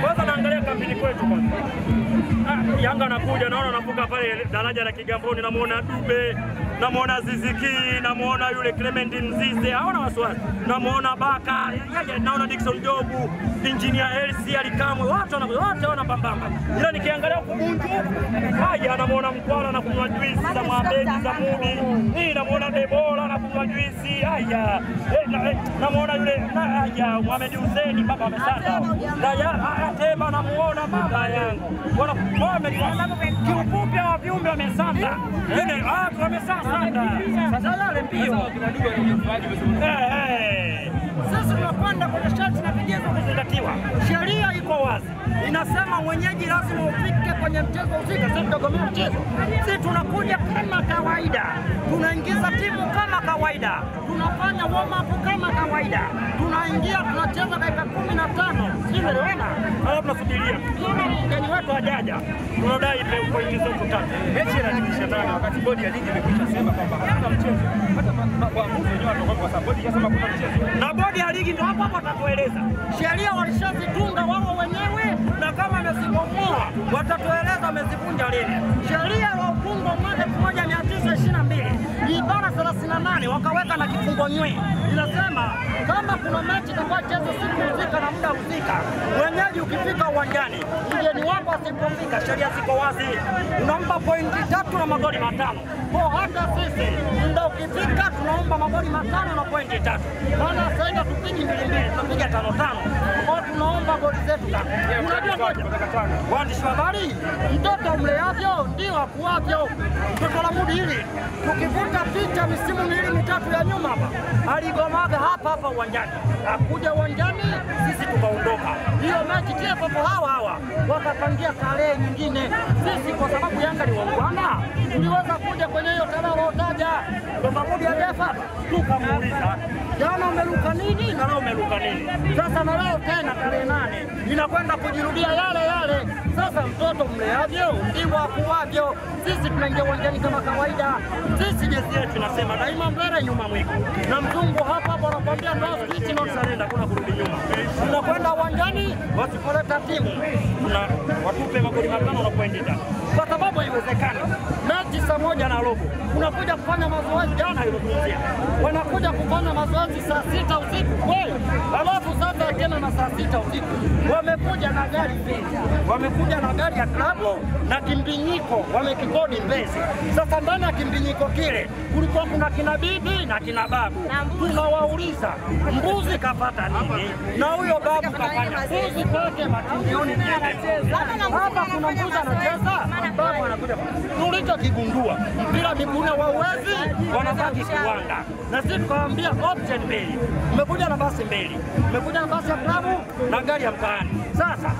Kwanza naangalia kampeni kwetu kwanza. Yanga anakuja, naona anavuka pale daraja la Kigamboni, namuona Dube, namuona Ziziki, namuona yule Clement Mzize, haona wasiwasi. Namuona Baka, yeye naona Dickson Jobu, Engineer Elsie Alikamwe, watu wote wanapambamba. Ila nikiangalia huku Bunju, haya namuona Mkwala na kunywa juisi za Mohamed za Mudi. Hii namuona Debora na kunywa juisi. Haya, namuona yule haya Mohamed Hussein baba amesanda. Na Tema namuona baba yangu. Wana Mohamed kiufupi wa viumbe wamesanda. Yeye wamesanda. Sasa yale mbio. Sasa tunapanda kwenye sharti na vigezo kuzingatiwa. Sheria iko wazi. Inasema mwenyeji lazima ufike kwenye mchezo husika, sisi tutagomea mchezo. Sisi tunakuja kama kawaida. Tunaingiza timu kama kawaida. Tunafanya warm up kama kawaida. Tunaingia tunacheza dakika 15. Sio unaelewana? Alafu tunasubiria. Mgeni wetu hajaja. Tunadai pointi zetu tatu. Mechi inarudisha tano wakati bodi ya ligi imekwisha sema kwamba hakuna mchezo. Hata waamuzi wenyewe watakuwa kwa sababu bodi inasema kuna mchezo. Na bodi ya ligi ndio hapo hapo watatueleza. Sheria walishazitunga wao wenyewe, na kama amezibomoa watatueleza amezivunja lini. Sheria ya ufungo mwaka 1922 ibara 38 wakaweka na kifungo nywe. Inasema kama kuna mechi itakayochezwa siku husika na muda husika, mwenyeji ukifika uwanjani, mgeni wako asipofika, sheria ziko wazi, unampa pointi 3 na magoli 5. Kwa hata sisi muda ukifika tunaomba magoli 5 na pointi 3. Maana sasa hivi tupigi 2-2, tunapiga 5-5. Kwa tunaomba goli zetu tano. Unajua ngoja. Waandishi wa habari, mtoto mleavyo ndio akuavyo. Mtoto la Mudi hili tukivuta picha misimu miwili mitatu ya nyuma hapa, aligomaga hapa hapa uwanjani. Akuja uwanjani sisi tukaondoka. Hiyo mechi TFF hawa hawa wakapangia tarehe nyingine. Sisi kwa sababu Yanga ni waungwana, tuliweza kuja kwenye hiyo tarehe waliotaja. Kwa Mudi ajefa tukamuuliza, jana umeruka nini na leo umeruka nini? Sasa na leo tena tarehe 8 inakwenda kujirudia yale yale. Sasa mtoto mleavyo ndivyo akuavyo. Sisi tunaingia uwanjani kama kawaida. Sisi jezi yetu inasema daima mbele nyuma mwiko. Na mzungu hapa hapa anakuambia no switch no surrender, kuna kurudi nyuma. Tunakwenda uwanjani wasipoleta timu tuna watupe magoli 5 na pointi 3. Kwa sababu haiwezekani. Mechi saa 1:15 unakuja kufanya mazoezi jana ilizungumzia. Wanakuja kufanya mazoezi saa 6 usiku kweli. Alafu sasa tena na saa 6 usiku wamekuja na gari mbili. Wamekuja na gari ya klabu na kimbinyiko wamekikodi Mbezi. Sasa ndani ya kimbinyiko kile kulikuwa kuna kina bibi na kina babu. Tunawauliza mbuzi kapata nini na huyo babu kafanya mbuzi kwake machinjioni nini? Hapa kuna mbuzi anacheza, babu anakuja. Tulichokigundua mpira miguuni hauwezi, wanabaki kiwanda. Na sisi tukawaambia option mbili. Mmekuja na basi mbili. Mmekuja na basi ya klabu na gari ya mtaani. Sasa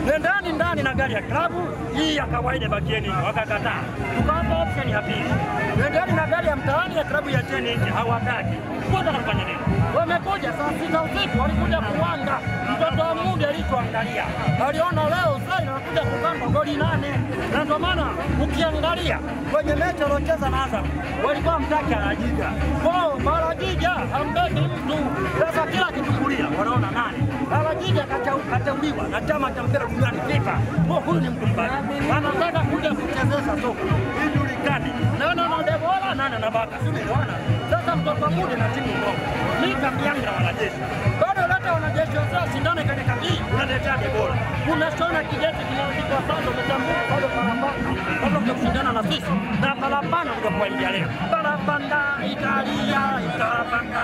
nendani ndani na gari ya klabu, hii ya kawaida bakieni, wakakataa. Tukawapa option ya pili. Nendani na gari ya mtaani ya klabu ya cheni nje, hawataki. Kwanza kufanya nini? Wamekuja saa 6 usiku walikuja kuwanga. Mtoto wa Mudi alichoangalia, aliona leo sasa anakuja kukamba goli 8. Na ndio maana ukiangalia kwenye mechi aliocheza na Azam walikuwa mtaki Alajiga. Kwao Alajiga hambebi mtu. Sasa kila kitungulia wanaona nani? Alajiga kateuliwa na chama cha mpira duniani FIFA. Kwa huyu ni mtu mbaya. Anataka kuja kuchezesha soka. Ijulikane. Nani ana Debora, nani ana Baka. Sio unaelewana? Sasa mtoto wa Mudi na timu ndogo. Ni kambi yangu na wanajeshi. Bado leta wanajeshi wao shindane kwenye kambi. Unaletea Debora. Unashona kijeti kinaandikwa sasa umetambua bado parapanda. Bado kushindana na sisi. Na parapanda ndio kuambia leo. Parapanda Italia, itarapanda.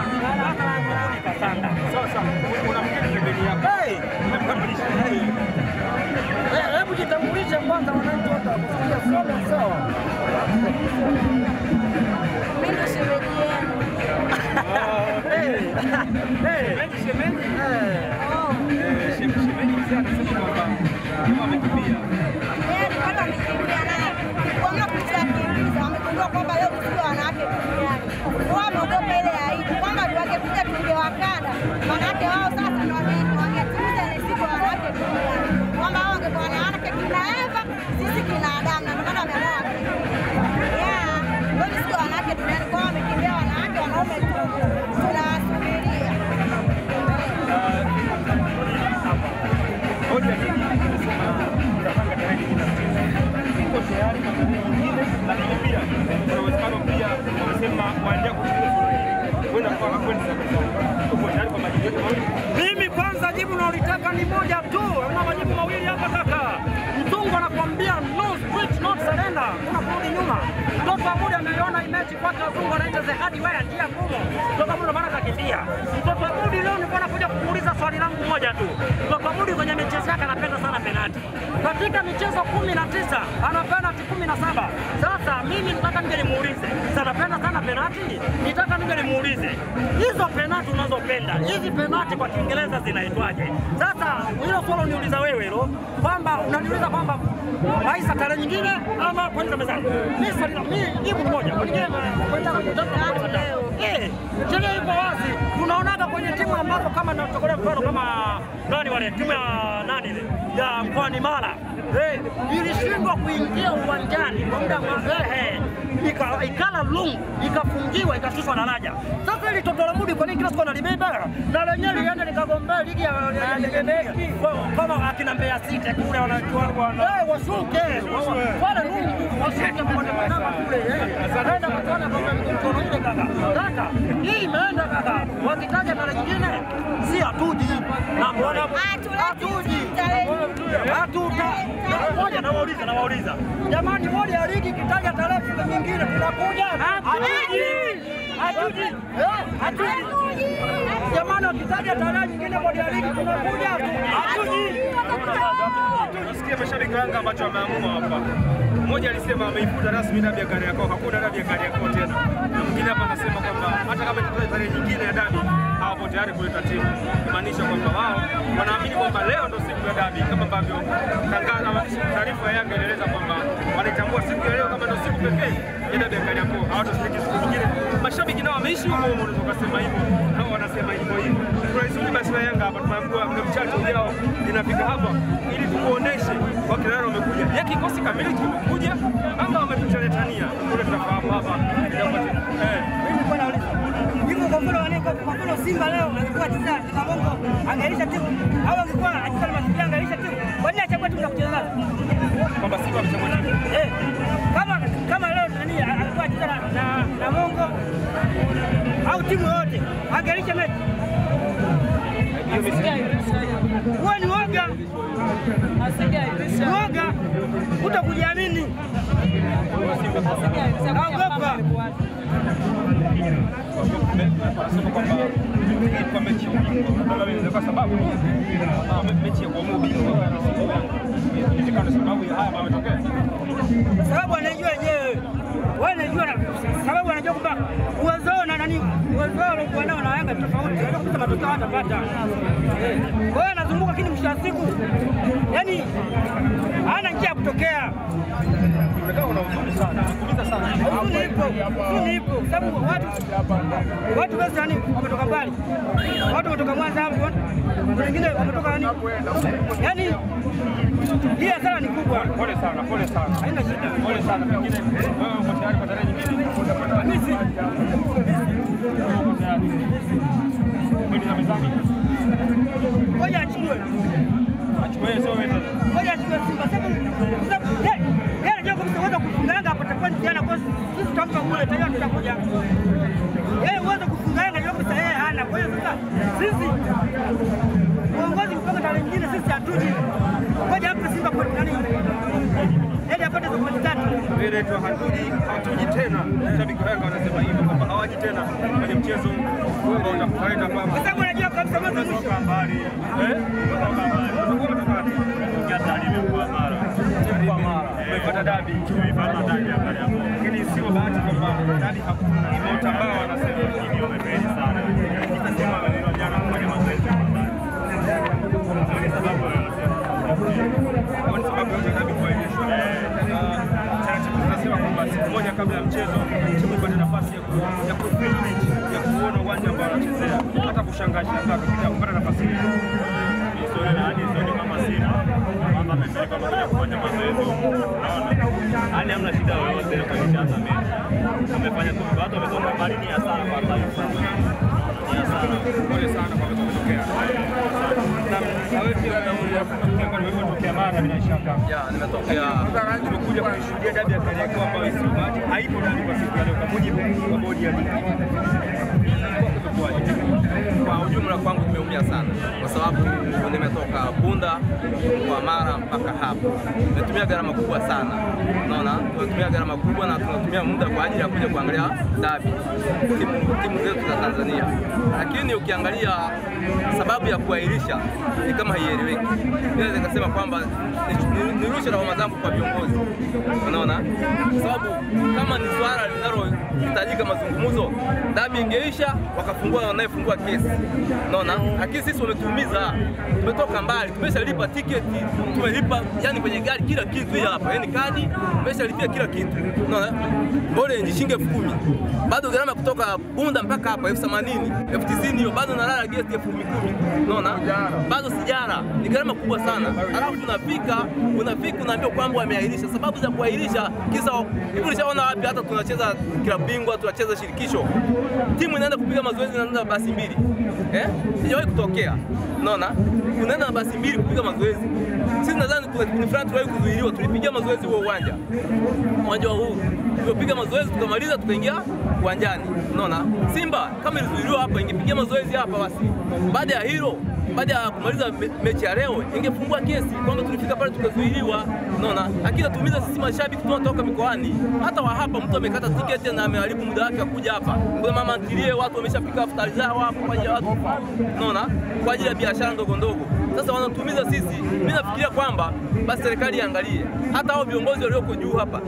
Parapanda. Sasa unamkiri pembeni yako. Hey, hebu jitambulishe kwanza wananchi wote wakusikia sawa sawa. Mimi ndo shemeji yenu. Shemeji. Shemeji mzee anasema kwamba kama amekimbia. Alipata amekimbia naye. Kwa kuchakimbiza amegundua kwamba leo sio wanawake duniani. Wao wameogopa ile aibu kwamba wangekuja tungewakanda. Maana yake wao sasa ndio wangetimiza ile siku wanawake duniani. Kwamba wao wangekuwa wanawake kina Eva, sisi kina Adamu, na ndio maana wameamua. Yeah, leo sio wanawake duniani, kwa wamekimbia wanawake wanaume tu. Tunawasubiria. Hamna majibu mawili hapa kaka. Mtungo anakuambia no switch not surrender. Kuna kurudi nyuma. Mtoto wa muda ameiona hii mechi kwake, wazungu wanaita the hard way, njia ngumu. Mtoto wa muda maana kakimbia. Mtoto wa muda leo nilikuwa nakuja kukuuliza swali langu moja tu. Mtoto wa muda kwenye michezo yake anapenda sana penalti. Katika michezo 19 ana penalti 17. Sasa mimi nataka nije nimuulize. Anapenda sana penalti? Nitaka nije nimuulize. Hizo penalti unazopenda, hizi penalti kwa Kiingereza zinaitwaje? Sasa hilo swali uniuliza wewe hilo kwamba unaniuliza kwamba Maisa tarehe nyingine ama kwenda mezani. Mimi swali mimi jibu moja. Kwa nini kwenda sheria ipo wazi. Tunaonaga kwenye timu ambazo kama nachokolea mfano kama nani wale timu ya nani ile ya Mkoani Mara. Ilishindwa kuingia uwanjani kwa muda ikala lungu, ikafungiwa, ikashushwa daraja. Sasa ile Toto la Mudi kwa nini kila siku analibeba? Na lenyewe liende likagombea ligi ya kama akina Mbeya City kule wanajua washuke. Wale lungu washuke kwa namba kule. Nenda kutana kwa mkono ile kaka. Kaka, hii imeenda kaka. Wakitaja tarehe nyingine si hatuji. Na mbona hatuji? Hatuta. Ngoja nawauliza. Jamani, bodi ya ligi kitaja tarehe nyingine tunakuja? Hatuji. Hatuji. Hatuji. Jamani, wakitaja tarehe nyingine bodi ya ligi tunakuja? Hatuji. Nasikia mashabiki wa Yanga ambacho wameamua hapa. Mmoja alisema ameifuta rasmi dabi ya Kariakoo, hakuna dabi ya Kariakoo tena. Na mwingine hapa anasema kwamba hata kama itatoa tarehe nyingine ya dabi hawapo tayari kuleta timu. Kumaanisha kwamba wao wanaamini kwamba leo ndio siku ya dabi, kama ambavyo tangazo taarifa ya Yanga inaeleza kwamba wanaitambua siku ya leo kama ndio siku pekee ya dabi ya Kariakoo, hawatashiriki siku nyingine. Mashabiki nao wameishi huko huko, unaweza kusema hivyo, hao wanasema hivyo hivyo. Tunaisubiri basi la Yanga hapa, tunaambiwa muda mchache ujao linafika hapa ili tukuoneshe wakina nani wamekuja. Ya kikosi kamili kimekuja ama wametuchaletania kule, tunafahamu hapa. Mimi nilikuwa nauliza hivyo, kwa mfano kwa mfano Simba leo angekuwa anacheza na Bongo angeisha timu au angekuwa anacheza na Mashujaa angeisha timu, kwa nini achagua timu za kucheza nazo? Kwamba Simba amechagua timu. Kama leo nani alikuwa anacheza na Bongo au timu yoyote angeisha mechi. Wewe ni woga. Woga utakujiamini. Ogopa. Wanasema kwamba kwa mechi ya kwa sababu mechi ya kuamua ubingwa kwa sababu ya haya yametokea. Sababu anajua yenyewe. Wewe unajua sababu anajua kwamba uwezo na nani uwezo waliokuwa nao na Yanga tofauti. Anajua kupata matokeo hatapata. Kwa hiyo anazunguka, lakini mwisho wa siku yani hana njia ya kutokea. Unakaa una huzuni sana, unakuuliza sana. Huzuni ipo, huzuni ipo. Sababu watu wengi yani wametoka mbali. Watu wametoka Mwanza hapo, wengine wametoka yani. Yaani hii hasara ni kubwa. Pole sana, pole sana. Haina shida. Pole sana. Pengine wewe uko tayari kwa tarehe nyingine? Mimi si. Uko tayari. Kwenda na mezani. Ngoja achukue. Achukue sio wewe. Ngoja achukue Simba. Sababu yeye anajua kwamba uwezo kufunga Yanga hapa atakuwa njiana, kwa sisi tutampa kule tayari tutakuja. Yeye uwezo kufunga Yanga anajua kwamba yeye hana. Kwa hiyo sasa sisi uongozi mpaka tarehe nyingine sisi hatuji. Ngoja hapa Simba kwa nani? Yeye apate hizo pointi tatu. Ile tu hatuji tena. Shabiki wa Yanga wanasema hivyo kwamba hawaji tena kwenye mchezo ambao utakaleta hapa. Kwa sababu anajua kabisa mwanzo mwisho. Mbali. Tumepata dabi. Tumepata dabi hapa. Lakini sio bahati kwamba dabi hakuna. Imeutambaa wanasema hiyo imefeli sana. Nitasema maneno jana kufanya mazoezi. Kwa sababu yote dabi kuahirishwa. Taratibu zinasema kwamba siku moja kabla ya mchezo timu ipate nafasi ya kufeel pitch, ya kuona uwanja ambao wanachezea, hata kushangaa shangaa katika kupata nafasi hiyo. Ni kama Simba kwamba amepeleka kuja kufanya mazoezi huko. Unaona? Yaani hamna shida yoyote kwa hata mechi. Amefanya tu watu wametoka mbali, ni hasara kwa taifa. Ni hasara. Pole sana kwa kutokea. Na wewe pia umetokea Mara bila shaka. Ya, nimetokea. Tumekuja kushuhudia dabi ya Kariakoo ambayo sio bahati. Haipo dabi kwa siku ya leo kwa mujibu wa bodi ya ligi. Kwa ujumla kwangu tumeumia Nimeumia sana kwa sababu nimetoka Bunda kwa Mara mpaka hapa. Nimetumia gharama kubwa sana. Unaona? Tunatumia gharama kubwa na tunatumia muda kwa ajili ya kuja kuangalia dabi timu zetu za Tanzania. Lakini ukiangalia sababu ya kuahirisha ni kama haieleweki. Naweza nikasema kwamba nirushe lawama zangu kwa viongozi. Unaona? Sababu kama ni swala linalohitajika mazungumzo, dabi ingeisha wakafungua wanayefungua kesi. Unaona? Lakini sisi wametuumiza. Tumetoka mbali, tumeshalipa tiketi, tumelipa yani kwenye gari kila kitu hapa, yani kadi tumeshalipia kila kitu. Unaona? Bora ni shilingi 10,000. Bado gharama kutoka Bunda mpaka hapa 80,000, 90,000 hiyo bado nalala guest 10,000. Unaona? Bado sijara, ni gharama kubwa sana. Alafu unafika unaambiwa kwamba wameahirisha. Sababu za kuahirisha kisa hivi ulishaona wapi hata tunacheza klabu bingwa, tunacheza shirikisho. Timu inaenda kupiga mazoezi inaenda basi mbili. Sijawahi kutokea. Unaona? Unaenda na basi mbili kupiga mazoezi. Sisi nadhani kuna kipindi fulani tuliwahi kuzuiliwa, tulipiga mazoezi huo uwanja. Uwanja huu. Tulipiga mazoezi tukamaliza tukaingia uwanjani. Unaona? Simba kama ilizuiliwa hapa ingepiga mazoezi hapa basi. Baada ya hilo, baada ya kumaliza mechi ya leo ingefungua kesi kwamba tulifika pale tukazuiliwa. Unaona? Lakini tuumiza sisi mashabiki tunatoka mikoani. Hata wa hapa mtu amekata tiketi na ameharibu muda wake kuja hapa. Kuna mama ntilie watu wameshapika futari zao hapo kwa ajili ya watu. Unaona? Kwa ajili ya biashara ndogo ndogo. Sasa wanatuumiza sisi. Mimi nafikiria kwamba basi serikali iangalie hata hao viongozi walioko juu hapa.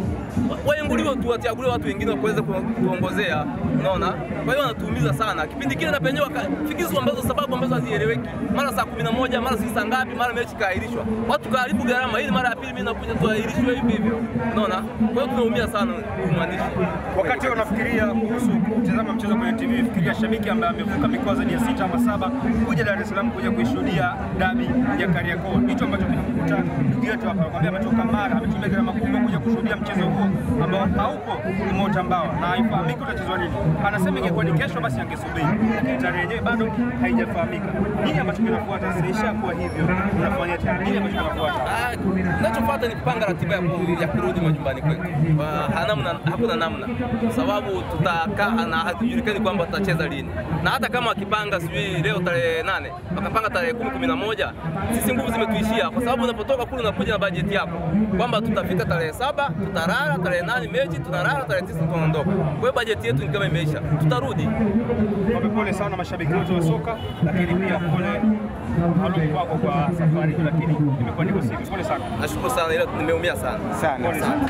Waenguliwe tu, wachaguliwe watu wengine wa kuweza kuongozea. Unaona? Kwa hiyo wanatuumiza sana. Kipindi kile na penyewe wakafikizwa ambazo sababu ambazo hazieleweki. Mara saa 11, mara saa ngapi, mara mechi kaahirishwa. Watu kaharibu gharama. Hii mara ya pili mimi nakuja tuahirishwe hivi hivyo. Unaona? Kwa hiyo tunaumia sana mwandishi. Wakati unafikiria kuhusu kutazama mchezo kwenye TV, fikiria shabiki ambaye amevuka mikoa zaidi ya 6 ama 7 kuja Dar es Salaam kuja kuishuhudia dabi ya Kariakoo. Ndicho ambacho kinakukuta ndugu yetu hapa. Anakuambia ametoka Mara, ametumia gharama kubwa kuja kushuhudia mchezo huo ambao haupo umeotambawa na haifahamiki utachezwa lini. Anasema ingekuwa ni kesho basi angesubiri, lakini tarehe yenyewe bado haijafahamika. Nini ambacho kinafuata? Sasa ishakuwa hivyo, unafanya tena nini ambacho kinafuata? Kinachofuata ni kupanga ratiba ya kurudi majumbani kwetu. Hakuna namna. Sababu tutakaa na hatujulikani kwamba tutacheza lini. Na hata kama wakipanga sijui leo tarehe 8, wakapanga tarehe 10, 11, sisi nguvu zimetuishia kwa sababu unapotoka kule unakuja na bajeti yako kwamba tutafika tarehe 7, tutalala tarehe 8 mechi, tunalala tarehe 9 tunaondoka. Kwa hiyo bajeti yetu ni kama imeisha. Tutarudi. Pole sana mashabiki wote wa soka, lakini pia pole maalum kwako kwa safari hiyo, lakini imekuwa niko siku. Pole sana. Nashukuru sana ila nimeumia sana. Sana. Pole sana.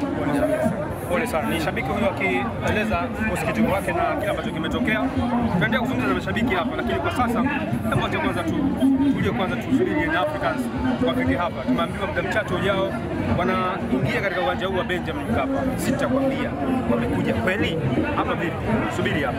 Pole sana. Ni shabiki huyo akieleza msikitiko wake na kile ambacho kimetokea. Tunaendelea kuzungumza na mashabiki hapa, lakini kwa sasa hebu acha kwanza tulie kwanza tusubiri na Africans wafike hapa. Tumeambiwa muda mchache ujao wanaingia katika uwanja huu wa Benjamin Mkapa. Sitakwambia wamekuja kweli ama vipi. Subiri hapa.